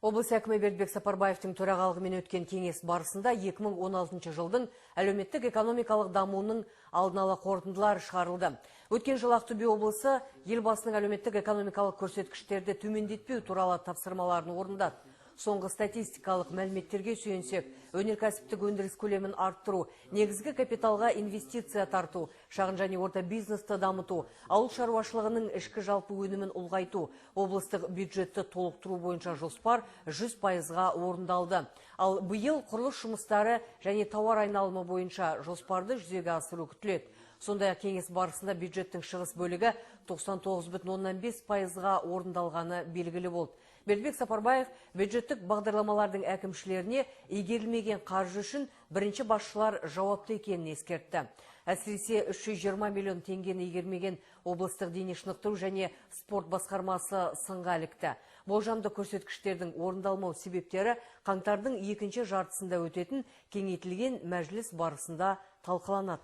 Облыс әкімі Бердібек Сапарбаевтың төрағалығымен өткен кеңес барысында 2016 жылдың әлеуметтік экономикалық дамуының алдын ала қорытындылары шығарылды. Өткен жылы Ақтөбе облысы елбасының әлеуметтік экономикалық көрсеткіштерді төмендетпеу туралы тапсырмаларын орындады. Соңғы статистикалық мәліметтерге сүйенсек, өнеркәсіптік өндіріс көлемін арттыру, негізгі капиталға инвестиция тарту, шағын және орта бизнесті дамыту, ауыл шаруашылығының ішкі жалпы өнімін ұлғайту, облыстық бюджетті толықтыру бойынша жоспар 100%-ға орындалды. Ал биыл құрылыс жұмыстары және тауар айналымы бойынша жоспарды жүзеге асыру күтіледі. Сондай-ақ кеңес барысында бюджеттің шығыс бөлігі 99,5%-ға орындалғаны белгілі болды. Бердібек Сапарбаев бюджеттік бағдарламалардың әкімшілеріне игерілмеген қаржы үшін бірінші басшылар жауапты екенін ескертті. Әсіресе 320 миллион теңгені игермеген облыстық дене шынықтыру және спорт басқармасы сынға ілікті. Болжамды көрсеткіштердің орындалмау себептері қаңтардың екінші жартысында өтетін кеңейтілген мәжіліс барысында талқыланатын